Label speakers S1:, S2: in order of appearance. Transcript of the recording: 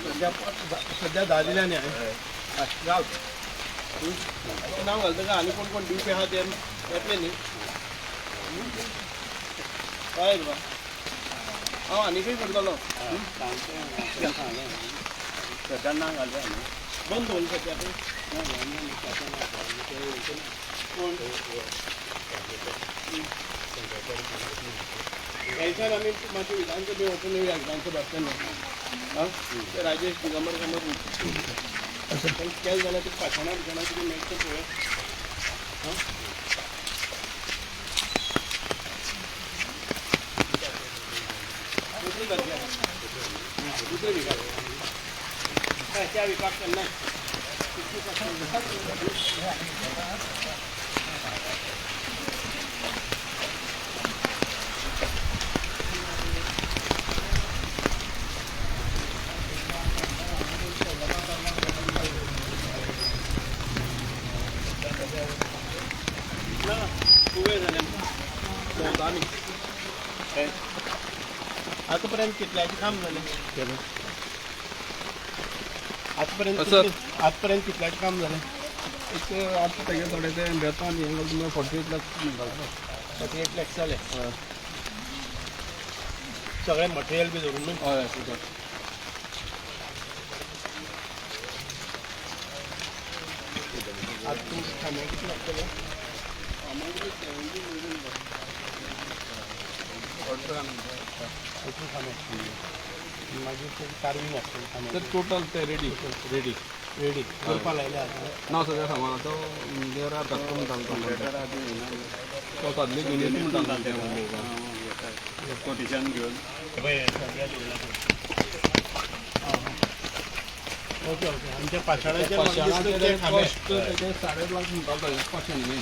S1: सध्या सध्या 10 दिल्या न्ही हांवें. घाल नांव घालता का आनी कोण कोण दिवपी आहा ते येतले न्ही. कळ्ळें तुका? हांव आनीकय करतलो.
S2: सध्या ना घालया न्ही.
S1: बंद दवरलें सध्या तें. कोण थंयच्यान आमी मातशें विधानसभे वचून येवया. विधानसभा न्हू. आं, ते राजेश दिगंबर कामत तांकां केलें जाल्यार ते पाशाणा बिशाणां कितें मेळटा पळोवया. आं, दुसरी तारखे दुसरे विकाक काय त्या विकाक केन्ना. ना खूब वेळ जालें भोंवता आमी. आतां पर्यंत कितल्याचें काम जालें? आतापर्यंत आतापर्यंत कितल्याचें काम जालें?
S2: एक आतां तेगे थोडे ते बेतान हें घालता म्हणल्यार 48 लाख घालता.
S1: 48 लॅक्स जाले सगळें मटेरियल बी धरून न्हू?
S2: हय, सुद्दां.
S1: आतां तुमकां खांबे कितले लागतले? 18 खांबे. मागीर ते कार्वींग आसतलें
S2: ते
S1: खांब्याचें.
S2: टोटल ते रेडी रेडी.
S1: रेडी करपा लायले आतां.
S2: ना, सगळें सामान आतां there आतां म्हणटा तो सादली घेवन येता म्हणटा कोटेशन घेवन.
S1: पळय सगळ्या दवरला. ओके ओके, आमच्या पाशाणाचेर म्हाका दिसता ते खांबे.
S2: कॉस्ट तेजे 8.5 लाख म्हणटा तो, पाशाण न्ही.